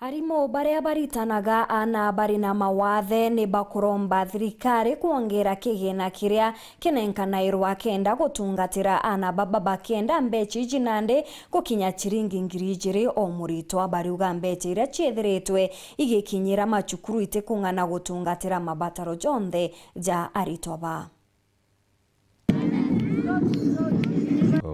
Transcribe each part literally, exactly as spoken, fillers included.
Arimu baria baritanaga aana bari na mawathe ni bakuromba thirikari kwongera kigina kiria kinenkanairwa kenda gutungatira aana baba bakenda mbecha iji nandi gukinya chiringi ngiri ijiri o muritwa. Bariuga mbecha iria ciethiritwe igikinyira macukuru itikung'ana gutungatira mabataro jonthe ja aritwa baa.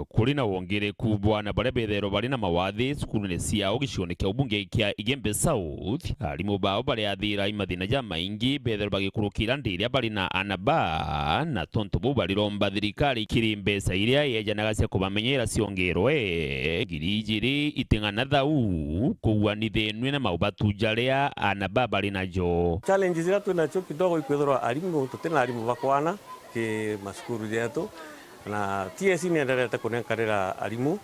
Kuri na wongereku bwa aana baria bethairwa bari na mawathi cukurune ciao gicione kia ubunge kia Igembe South, arimu bao bariathira i mathina jamaingi bethairwa bagikurukira ndi iria bari na aana baa, na tontu buu bariromba thirikari kiri mbeca iria yejanaga cia kubamenyera ciongerwe ngiri ijiri iting'ana thau, kuguanithenue na maubatu jaria aana baa bari najo. Challenges iria twinacio kidogo ikwithirwa arimu, tutina arimu bakwana ki macukuru jetu, na T S C nienderete kunenkanira arimu,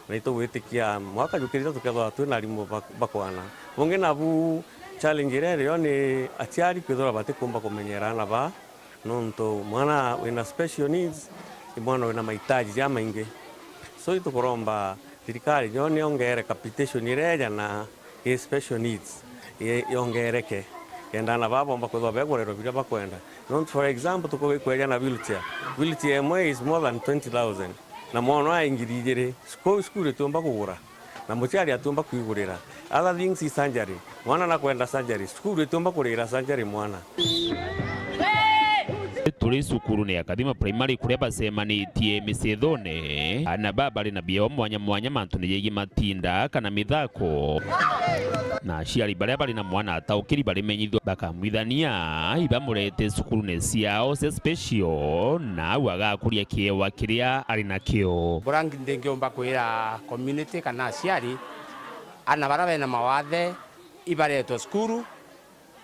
na itugwitikia mwaka jukirite tukethirwa twina arimu bak-, bakwana. Bungi nabu challenge iria irio ni aciari kwithirwa batikumba kumenyera aana baa, nontu mwana wina special needs ni mwana wina mahitaji jamaingi. So itukuromba thirikari nyo niongere capitation iria ejana ki special needs i-, yongereke, kenda aana baa bomba kwithirwa begurerwa biria bakwenda. Nontu for example, tukuge kweja na wheelchair. Wheelchair imwe is more than twenty thousand. Na mwana ai ngiri ijiri. Sku-, cukuru itiumba kugura. Na muciari atiumba kwigurira. Other things is surgery. Mwana nakwenda surgery. Cukuru itiumba kurira surgery mwana. Turi cukurune ya Kathima Primary kuria bacemanitie micethone. Aana baa bari na biewa mwanya mwanya mantune jegie matinda kana mithako. Na aciari baria bari na mwana ataukiri barimenyithua bakamwithania ibamurete cukurune ciao cia special, na au agakuria kiewa kiria ari nakio. Bura ndingiumba kwira community kana aciari, aana baria bena mawathe ibaretwe cukuru,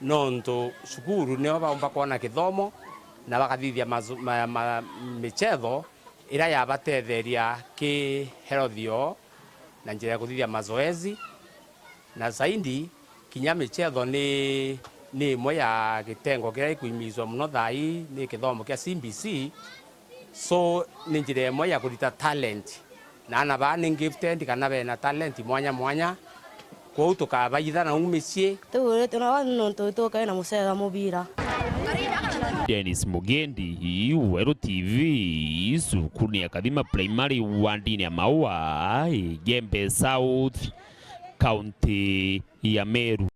nontu cukuru nio baumba kwona kithomo na bakathithia mazu-, ma, ma, michetho iria yabatetheria ki health yoo na njira ya kuthithia mazoezi, na zaidi kinya michetho ni, ni imwe ya gitengo kiria gikuimizwa muno thaa ii ni kithomo kia C B C. So, ni njira imwe ya kurita talent. Na aana baa ni gifted kana bena talent mwanya mwanya. Kwou tukabaitha na uu micii. Tuguritwe na wani nontu tukai na mucetha mubira. Dennis Mugendi, Weru T V, cukuru ya Kathima Primary, wandini ya Maua, Igembe South, kaunti ya Meru.